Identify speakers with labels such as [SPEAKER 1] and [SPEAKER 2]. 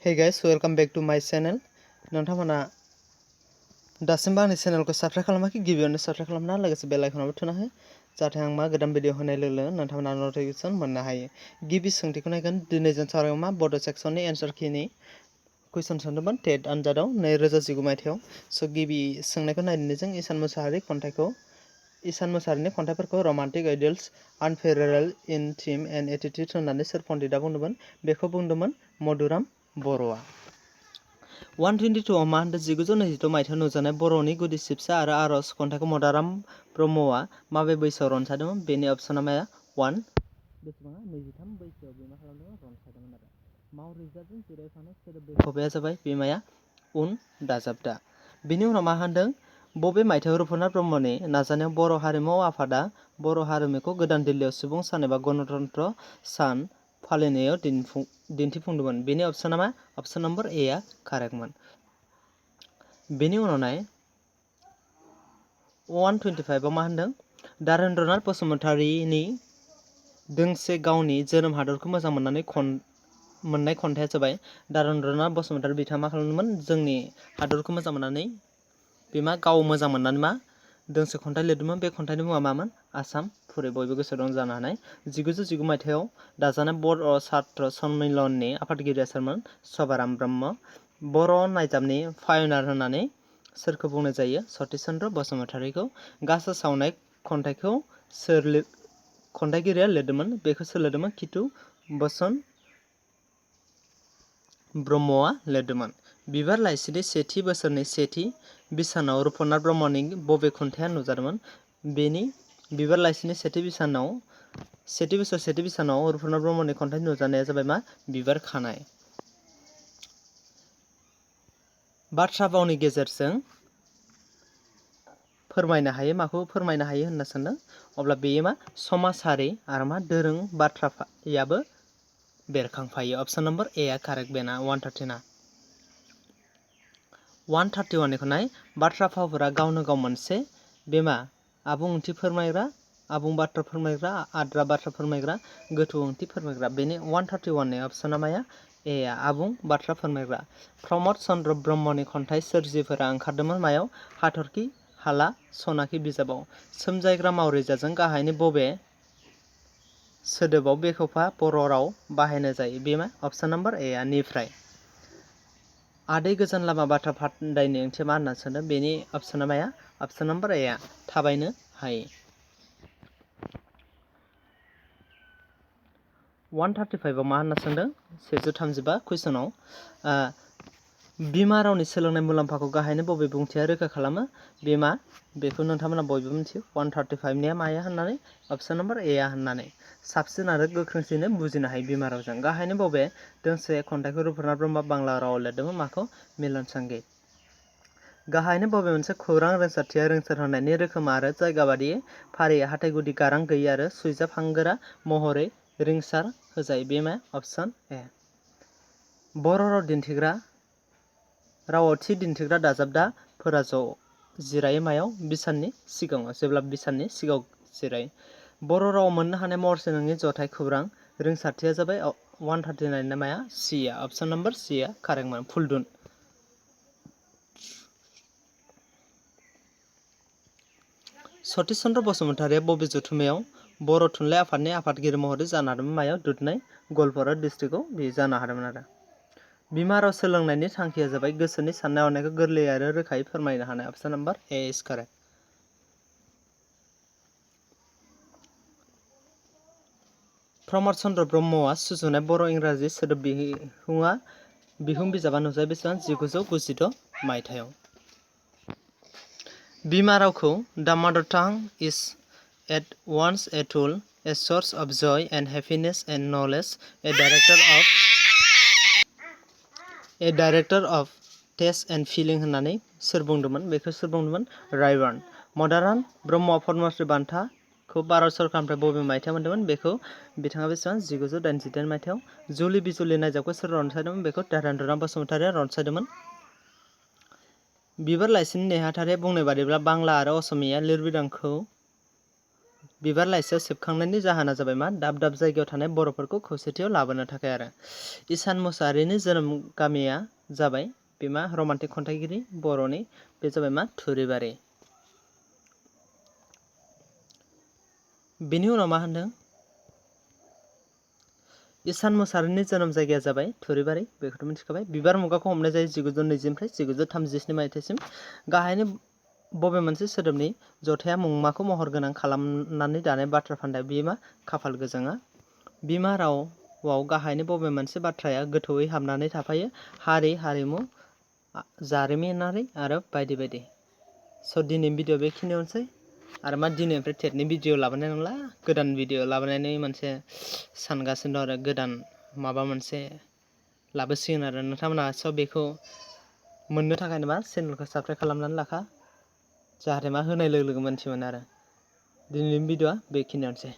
[SPEAKER 1] Hey guys, welcome back to my channel. नोंथांमोना दासिमबो आंनि चेनेलखौ साबस्क्राइब खालामाखै गिबियावनो साबस्क्राइब खालामना लोगोसे बेल आइकनआवबो थुना हो जाहाथे आं मा गोदान भिडिअ होनाय लोगो लोगो नोंथांमोना नटिफिकेसन मोननो हायो। गिबि सोंथिखौ नायगोन दिनै जों सावरायगोन मा बड' सेक्सननि एन्सार किनि कुइसन सोंदोंमोन टेट आनजादाव 2019 मायथाइयाव। स' गिबि सोंनायखौ नायदिनि जों ईसान मोसाहारिनि खन्थाइफोरखौ romantic ideals unparalleled in theme and attitude होननानै सोर पन्डितआ बुंदोंमोन? बेखौ बुंदोंमोन मधुराम बर'आ। 122 आव मा होनदों 1922 मायथाइयाव नुजानाय बर'नि गुदि सिबसा आरो आरज खन्थाइखौ मदाराम ब्रह्मआ माबे बैसोआव रनसायदोंमोन? बेनि अपसना माया 1 बेसेबाङा 23 बैसोआव बे मा खालामदोंमोन रनसायदोंमोन आरो। मावरिजाजों जिरायफानाय सोदोब बेखबाया जाबाय बिमाया उन दाजाबदा। बिनि उनाव मा होनदों बबे मायथाइयाव रुपनाथ ब्रह्मनि नाजानायाव बर' हारिमु आफादा बर' हारिमुखौ गोदान दिल्लीयाव सुबुं सान एबा गणतन्त्र सान फालिनायाव दिन्थिफुंदोंमोन? बेनि अपसना मा? अपसन नम्बर ए आ कारेक्टमोन। बेनि उनाव नाय 125 आव मा होनदों दारेन्द्रनाथ बसुमतारीनि दोंसे गावनि जोनोम हादरखौ मोजां मोननानै मोननाय खन्थाइया जाबाय दारेन्द्रनाथ बसुमतारी बिथाङा मा खालामदोंमोन जोंनि हादरखौ मोजां मोननानै बिमा गाव मोजां मोननानै मा दोंसे खन्थाइ लिरदोंमोन। बे खन्थाइनि मुङा मामोन? आसाम फुरि। बयबो गोसोआव दं जानो हानाय। 1919 मायथाइयाव दाजानाय बर' सात्र सन्मिलननि आफादगिरिया सोरमोन? सभाराम ब्रह्म। बर' नायजाबनि पायनार होननानै सोरखौ बुंनाय जायो? सतिश चन्द्र बसुमतारीखौ। गासा सावनाय खन्थाइखौ खन्थाइगिरिया लिरदोंमोन? बेखौ सोर लिरदोंमोन? खिथु बचन ब्रह्मआ लिरदोंमोन। बिबार लाइसिनि सेथि बोसोरनि सेथि बिसानाव रुपनाथ ब्रह्मनि बबे खन्थाइया नुजादोंमोन? बेनि बिबार लाइसिनि सेथि बोसोर सेथि बिसानाव रुपनाथ ब्रह्मनि खन्थाइ नुजानाया जाबाय मा? बिबार खानाय। बाथ्रा भावनि गेजेरजों फोरमायनो हायो माखौ फोरमायनो हायो होनना सानदों? अब्ला बेयो मा? समाजारि आरो मा दोरों बाथ्रायाबो बेरखांफायो। अपसन नम्बर ए आ कारेक्ट बेना 130 131 निखौ नाय बाथ्रा भावफोरा गावनो गाव मोनसे बेमा आबुं ओंथि फोरमायग्रा आबुं बाथ्रा फोरमायग्रा आद्रा बाथ्रा फोरमायग्रा गोथौ ओंथि फोरमायग्रा। बेनि 131 नि अपसना माया? ए आ आबुं बाथ्रा फोरमायग्रा। प्रमद चन्द्र ब्रह्मनि खन्थाइ सोरजिफोरा ओंखारदोंमोन मायाव? हाथरखि हाला सनाखि बिजाबाव। सोमजायग्रा मावरिजाजों गाहायनि बबे सोदोबाव बेखेवफा बर' राव बाहायनाय जायो? बे मा? अपसन नम्बर ए आ निफ्राय। आदै गोजान लामा बाथ्रा फान्दायनि ओंथिया मा होनना सोंदों? बेनि अपसना माया? अपसन नम्बर ए आ थाबायनो हायो। 135 आव मा होनना सोंदों? 135 कुइसनाव बिमा रावनि सोलोंनाय मुलाम्फाखौ गाहायनि बबे बुंथिया रोखा खालामो? बे मा? बेखौ नोंथांमोना बयबो मिथियो 135 निया माया होननानै? अपसन नम्बर ए आ होननानै। साबसिन आरो गोख्रोंसिनै बुजिनो हायो बिमा रावजों। गाहायनि बबे दोंसे खन्थाइखौ रुपनाथ ब्रह्मआ बांला रावाव लिरदोंमोन? माखौ? मिलन संगीत। गाहायनि बबे मोनसे खौरां रोंसारथिया रोंसार होनायनि रोखोम आरो जायगा बादियै फारियै हाथाइ गुदि गारां गैयै आरो सुइजाबहांगोरा महरै रिंसार होजायो? बे मा? अपसन ए। बर' रावाव थि दिन्थिग्रा दाजाबदाफोरा जिरायो मायाव? बिसाननि सिगाङाव। जेब्ला बिसाननि सिगाङाव जिरायो। बर' रावाव मोननो हानाय महरसे नङि जथाय खौरां रोंसारथिया जाबाय 139 ना माया? सि आ। अपसन नम्बर सि आ कारेक्टमोन। फुलदुन। सतिश चन्द्र बसुमतारीया बबे जथुम्मायाव बर' थुनलाइ आफादनि आफादगिरि महरै जानो हादोंमोन? मायाव? दुधनৈ गवालपारा डिस्ट्रिक्टआव बेयो जानो हादोंमोन आरो। बिमा राव सोलोंनायनि थांखिया जाबाय गोसोनि साननाय हनायखौ गोरलैयै आरो रोखायै फोरमायनो हानाय। अपसन नम्बर ए इज कारेक्ट। प्रमद चन्द्र ब्रह्मआ सुजुनाय बर' इंराजि सोदोब बिहुं बिजाबा नुजायो बेसेबां? 1992 मायथाइयाव। बिमा रावखौ the mother tongue is at once a tool, a source of joy and happiness and knowledge, a director of taste and feeling होननानै सोर बुंदोंमोन? बेखौ सोर बुंदोंमोन? रायबार्न। मदाराम ब्रह्मआ पद्मश्री बान्थाखौ भारत सरकारनिफ्राय बबे मायथाइयाव मोनदोंमोन? बेखौ बिथाङा बेसेबां? 1988 मायथाइयाव। जुलि बिजुलि नायजाबखौ सोर रनसायदोंमोन? बेखौ दारेन्द्रनाथ बसुमतारीया रनसायदोंमोन। बिबार लाइसिनि नेहाथारिया बुंनाय बादिब्ला बांला आरो असमिया लिरबिदांखौ बिबार लाइसियाव सेबखांनायनि जाहोना जाबाय मा दाब दाब जायगायाव थानाय बर'फोरखौ खौसेथियाव लाबोनो थाखाय आरो इसान मोसाहारिनि जोनोम गामिया जाबाय बे मा रमान्टिक खन्थाइगिरि बर'नि बे जाबाय मा थुरिबारि। बेनि उनाव मा होनदों इसान मोसाहारिनि जोनोम जायगाया जाबाय थुरिबारि बेखौथ' मिथिखाबाय। बिबार मुगाखौ हमनाय जायो 1920निफ्राय 1937 मायथाइसिम। गाहायनि बबे मोनसे सोदोबनि जथाया मुंमाखौ महर गोनां खालामनानै दानाय बाथ्रा फान्दाय बेयो मा खाफाल गोजाङा। बिमा रावआव गाहायनि बबे मोनसे बाथ्राया गोथौयै हाबनानै थाफायो हारि हारिमु जारिमिनारि आरो बायदि बायदि। स' दिनैनि भिडिअ बेखिनियावनोसै आरो मा दिनैनिफ्राय टेटनि भिडिअ लाबोनाय नंला गोदान भिडिअ लाबोनायनि मोनसे सानगासिनो दं आरो गोदान माबा मोनसे लाबोसिगोन आरो नोंथांमोना स' बेखौ मोननो थाखाय मा चेनेलखौ साबस्क्राइब खालामनानै लाखा जाहाथे मा होनाय लोगो लोगो मोनथिमोन आरो दिनैनि भिडिअआ बेखिनियानोसै।